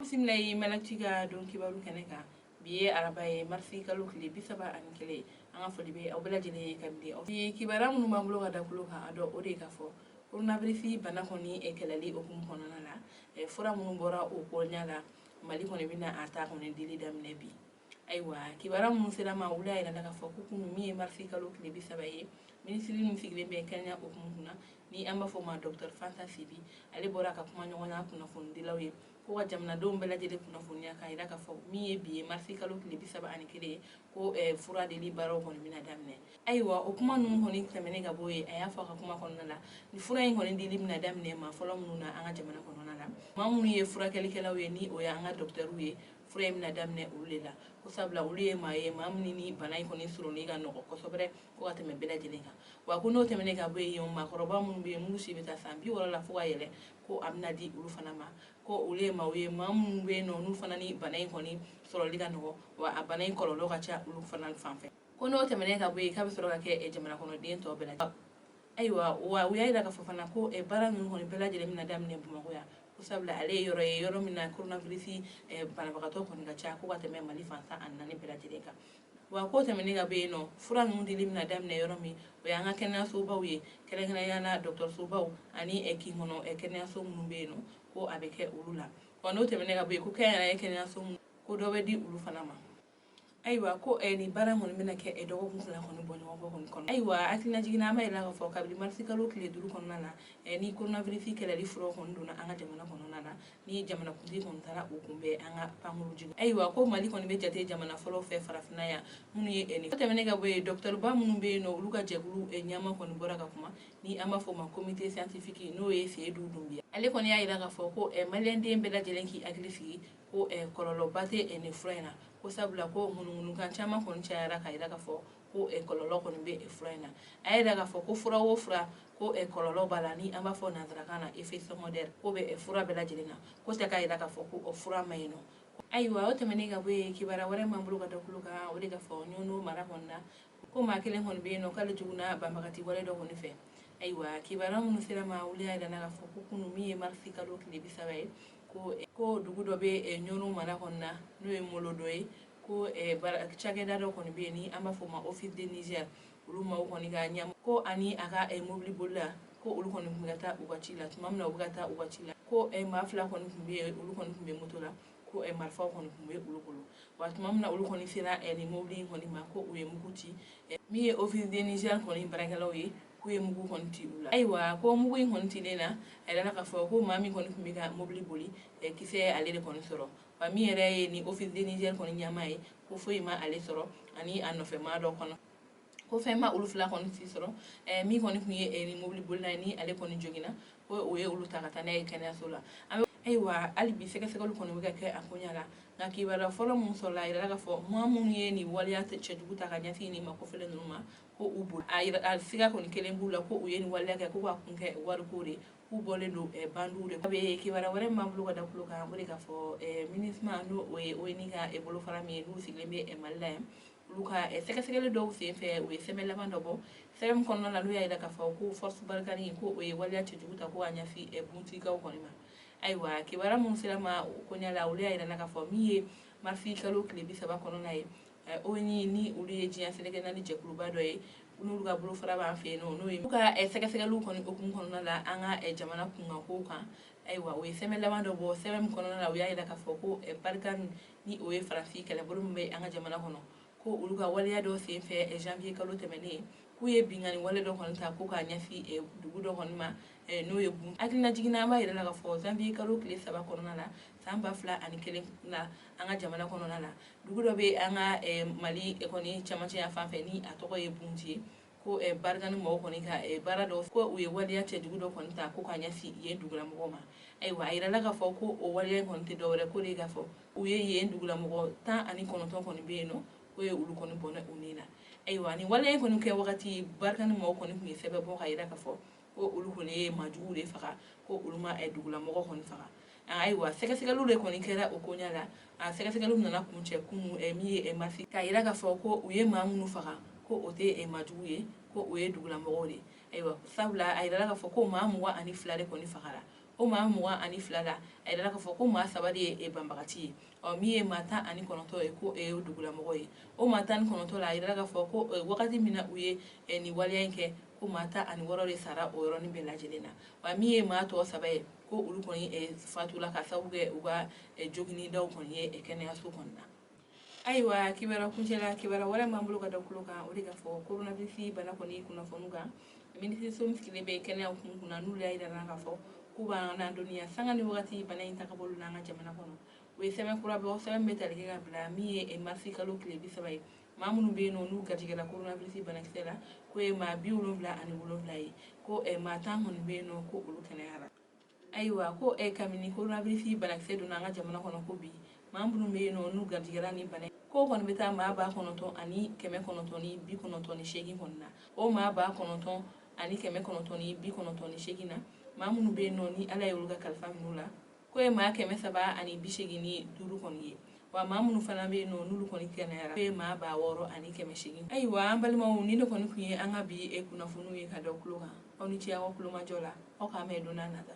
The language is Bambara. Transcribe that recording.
Bisimila ye Malactu ka don kibaru kɛnɛ kan. Bi ye araba ye, marisi kalo tile 31. An ka foli bɛ aw bɛɛ lajɛlen ye kabini aw bi kibaruya minnu b'an bolo ka da tulo kan, a dɔn o de ye k'a fɔ coronavirus bana kɔni kɛlɛli hukumu kɔnɔna la, fura minnu bɔra o koɲa la, Mali kɔni bɛna a ta kɔni dili daminɛ bi. Ayiwa, kibaruya minnu sera ma, olu y'a yira k'a fɔ ko kunun min ye marisi kalo tile 30 ye, minisiri min sigilen bɛ kɛnɛya hukumu kunna, ni an b'a fɔ o ma Docteur Fanta Sibi, ale bɔra ka kuma ɲɔgɔnya kunnafonidilaw ye ko ka jamanadenw bɛɛ lajɛlen kunnafoniya k'a yira k'a fɔ min ye bi ye, marisi kalo tile 31 ye, ko fura dili baaraw kɔni bɛna daminɛ. Ayiwa, o kuma ninnu kɔni tɛmɛnen ka bɔ yen, a y'a fɔ a ka kuma kɔnɔna la, ni fura in kɔni dili bɛna daminɛ maa fɔlɔ minnu na an ka jamana kɔnɔna la, maa minnu ye furakɛlikɛlaw ye, ni o ye an ka dɔkitɛriw ye, fura in bɛna daminɛ olu de la, ko sabula olu ye maa ye, maa minnu ni bana in kɔni sɔrɔli ka nɔgɔ kosɛbɛ ko ka tɛmɛ bɛɛ lajɛlen kan. Wa ko n'o tɛmɛnen ka bɔ yen, maakɔrɔba minnu bɛ yen, minnu si bɛ taa san 60 la fo ka yɛlɛ, ko a bɛna di olu fana ma, ko olu ye maaw ye, maa minnu bɛ yen nɔ, n'u fana ni bana in kɔni sɔrɔli ka nɔgɔ, wa a bana in kɔlɔlɔ ka ca olu fana fan fɛ. Ko n'o tɛmɛnen ka bɔ yen, k'a bɛ sɔrɔ ka kɛ jamana kɔnɔden tɔ bɛɛ la. Ayiwa, wa u y'a jira k'a fɔ fana ko baara ninnu kɔni bɛɛ lajɛlen bɛna daminɛ Bamakɔ yan, ko sabula ale ye yɔrɔ ye, yɔrɔ min na coronavirus banabagatɔ kɔni ka ca ko ka tɛmɛ Mali fan 14 bɛɛ lajɛlen kan. Wa ko tɛmɛnen ka bɔ yen nɔ, fura ninnu dili bɛna daminɛ yɔrɔ min, o y'an ka kɛnɛyasobaw ye, kɛrɛnkɛrɛnnenya la dɔgɔtɔrɔsobaw ani kin kɔnɔ kɛnɛyaso minnu bɛ yen nɔ, ko a bɛ kɛ olu la. Wa n'o tɛmɛnen ka bɔ yen, ko kɛnyɛrɛye kɛnɛyaso minnu, ko dɔ bɛ di olu fana ma. Ayiwa, ko nin baara kɔni bɛna kɛ dɔgɔkun 2 kɔni bɔ ɲɔgɔn kɔ kɔni kɔnɔ. Ayiwa, hakililajigin na, an b'a yira k'a fɔ kabini marisi kalo tile 5 kɔnɔna na, ni coronavirus kɛlɛli fura kɔni donna an ka jamana kɔnɔna na, ni jamanakuntigi kɔni taara o kunbɛn an ka pankuru jigin. Ayiwa, ko Mali kɔni bɛ jate jamana fɔlɔ fɛ farafinna yan minnu ye nin. O tɛmɛnen ka bɔ yen, dɔkitɛriba minnu bɛ yen nɔ, olu ka jɛkulu ɲɛmaa kɔni bɔra ka kuma, ni an b'a fɔ o ma comité scientifique, n'o ye Seyidu Dunbiya. Ale kɔni y'a yira k'a fɔ ko maliyɛnden bɛɛ lajɛlen k'i hakili sigi, ko kɔlɔlɔba tɛ nin fura in na, ko sabula ko ŋunuŋunukan caman kɔni cayara k'a yira k'a fɔ ko kɔlɔlɔ kɔni bɛ fura in na. A y'a yira k'a fɔ ko fura o fura, ko kɔlɔlɔ b'a la, ni an b'a fɔ nanzarakan na effet secondaire, ko bɛ fura bɛɛ lajɛlen na, ko tɛ k'a yira k'a fɔ ko fura ma ɲi nɔ. Ayiwa, o tɛmɛnen ka bɔ yen, kibaruya wɛrɛ m'an bolo ka da tulo kan, o de k'a fɔ Ɲɔnɔ mara kɔni na, ko maa kelen kɔni bɛ yen nɔ, k'ale joginna banbagati wale dɔ kɔni fɛ. Ayiwa, kibaruya minnu sera ma, olu y'a yira k'a fɔ ko kunun min ye marisi kalo tile 30 ye, ko dugu dɔ bɛ Ɲɔnɔ mara kɔni na, n'o ye Molodo ye, ko cakɛda dɔ kɔni bɛ yen, ni an b'a fɔ o ma Office de Niger, olu maaw kɔni ka ɲɛmɔgɔ, ko ani a ka mobili bolila, ko olu kɔni tun bɛ ka taa u ka ci la. Tuma min na u bɛ ka taa u ka ci la, ko maa fila kɔni tun bɛ yen, olu kɔni tun bɛ moto la, ko marifaw kɔni tun bɛ olu bolo. Wa tuma min na olu kɔni sera nin mobili in kɔni ma, ko u ye mugu ci. Min ye Office de Niger kɔni baarakɛlaw ye, k'u ye mugu kɔni ci u la. Ayiwa, ko mugu in kɔni cilen na, a yirala k'a fɔ ko maa min kɔni tun bɛ ka mobili boli, kisɛ ale de kɔni sɔrɔ. Wa min yɛrɛ ye ni Office de Niger kɔni ɲɛmaa ye, ko foyi ma ale sɔrɔ, ani a nɔfɛ maa dɔ kɔnɔ, ko fɛn ma olu fila kɔni si sɔrɔ. Min kɔni tun ye ni mobili bolila ye, ni ale kɔni joginna, ko o ye olu ta ka taa n'a ye kɛnɛyaso la. Ayiwa, hali bi sɛgɛsɛgɛli kɔni bɛ ka kɛ a koɲa la, nka kibaruya fɔlɔ min sɔrɔla, a yirala k'a fɔ maa minnu ye nin waleya cɛjugu ta ka ɲɛsin nin ma kofɔlen ninnu ma, ko u bolo a siga kɔni kelen b'u la, ko u ye nin waleya kɛ ko ka kun kɛ wariko de, k'u bɔlen don bandiw de. A bɛ kibaruya wɛrɛ min b'an bolo ka da tulo kan, o de k'a fɔ MINUSMA, n'o o ye ONU ka bolofara min ye, n'u sigilen bɛ Mali la yan, olu ka sɛgɛsɛgɛli dɔw sen fɛ, u ye sɛbɛn laban dɔ bɔ. Sɛbɛn min kɔnɔna la, n'u y'a jira k'a fɔ ko force Barkhane, ko o ye waleya cɛjugu ta ko ka ɲɛsin Buntikaw kɔni ma. Ayiwa, kibaruya minnu sera ma o koɲa la, olu y'a jira k'a fɔ min ye marisi kalo tile 30 kɔnɔna ye, ONU, ni olu ye diɲɛ seleke naani jɛkuluba dɔ ye, n'olu ka bolofara b'an fɛ yen nɔ, n'o ye u ka sɛgɛsɛgɛliw kɔni hukumu kɔnɔna la an ka jamana kunkankow kan. Ayiwa, o ye sɛbɛn laban dɔ bɔ. Sɛbɛn min kɔnɔna la, u y'a jira k'a fɔ ko Barkhane, ni o ye Faransi kɛlɛbolo min bɛ an ka jamana kɔnɔ, ko olu ka waleya dɔ sen fɛ janvier kalo tɛmɛnen, k'u ye binkanni wale dɔ kɔni ta ko k'a ɲɛsin dugu dɔ kɔni ma, n'o ye Bun. Hakililajigin na, an b'a yira la k'a fɔ janvier kalo tile 3 kɔnɔna la, san 2001 la, an ka jamana kɔnɔna la, dugu dɔ bɛ an ka Mali kɔni cɛmancɛ yan fan fɛ, ni a tɔgɔ ye Bunti ye, ko Barkhane mɔgɔw kɔni ka baara dɔ, ko u ye waleya cɛjugu dɔ kɔni ta ko ka ɲɛsin yen dugulamɔgɔw ma. Ayiwa, a yirala k'a fɔ ko o waleya in kɔni tɛ dɔwɛrɛ, ko de k'a fɔ u ye yen dugulamɔgɔ 19 kɔni bɛ yen nɔ, ko ye olu kɔni bɔnɛ u ni la. Ayiwa, ni waleya in kɔni kɛ wagati, Barkhane mɔgɔw kɔni tun ye sɛbɛn bɔ ka yira k'a fɔ ko olu kɔni ye maajuguw de faga, ko olu ma dugulamɔgɔ kɔni faga. Ayiwa, sɛgɛsɛgɛliw de kɔni kɛra o koɲa la. A sɛgɛsɛgɛliw nana kuncɛ kunun min ye marisi, k'a yira k'a fɔ ko u ye maa minnu faga, ko o tɛ maajugu ye, ko o ye dugulamɔgɔw de. Ayiwa, sabula a yirala k'a fɔ ko maa 22 de kɔni fagara. O maa 22 la, a yirala k'a fɔ ko maa 3 de ye banbagati ye. Ɔ, min ye maa 19 ye, ko e ye dugulamɔgɔ ye. O maa 19 la, a yirala k'a fɔ ko wagati min na u ye nin waleya in kɛ, ko maa 16 de sara o yɔrɔnin bɛɛ lajɛlen na. Wa min ye maa tɔ 3 ye, ko olu kɔni fatula ka sababu kɛ u ka joginidaw kɔni ye kɛnɛyaso kɔni na. Ayiwa, kibaruya kuncɛla, kibaruya wɛrɛ b'an bolo ka da tulo kan, o de k'a fɔ coronavirus bana kɔni kunnafoniw kan, minisiriso min sigilen bɛ kɛnɛya kun kunna, n'olu y'a yira k'a fɔ k'u b'an ladɔnniya sanga ni wagati bana in tagabolo n'an ka jamana kɔnɔ. U ye sɛbɛn kura bɔ, sɛbɛn bɛ tali kɛ ka bila min ye marisi kalo tile 30 ye. Maa minnu bɛ yen nɔ n'u garijɛgɛla coronavirus banakisɛ la, k'o ye maa 77 ye, ko maa 10 kɔni bɛ yen nɔ, ko olu kɛnɛyara. Ayiwa, ko kabini coronavirus banakisɛ donna an ka jamana kɔnɔ, ko bi maa minnu bɛ yen nɔ n'u garijɛgɛla ni bana, ko kɔni bɛ taa maa 9998 kɔni na. O maa 9998 na, maa minnu bɛ yen nɔ ni Ala ye olu ka kalifa minɛ u la, k'o ye maa 385 kɔni ye. Wa maa minnu fana bɛ yen nɔ n'olu kɔni kɛnɛyara, k'o ye maa 6800. Ayiwa, an balimaw, ni ne kɔni tun ye an ka bi kunnafoniw ye ka da tulo kan. Aw ni ce aw ka kulomajɔ la. Aw k'an bɛn don n'a nata.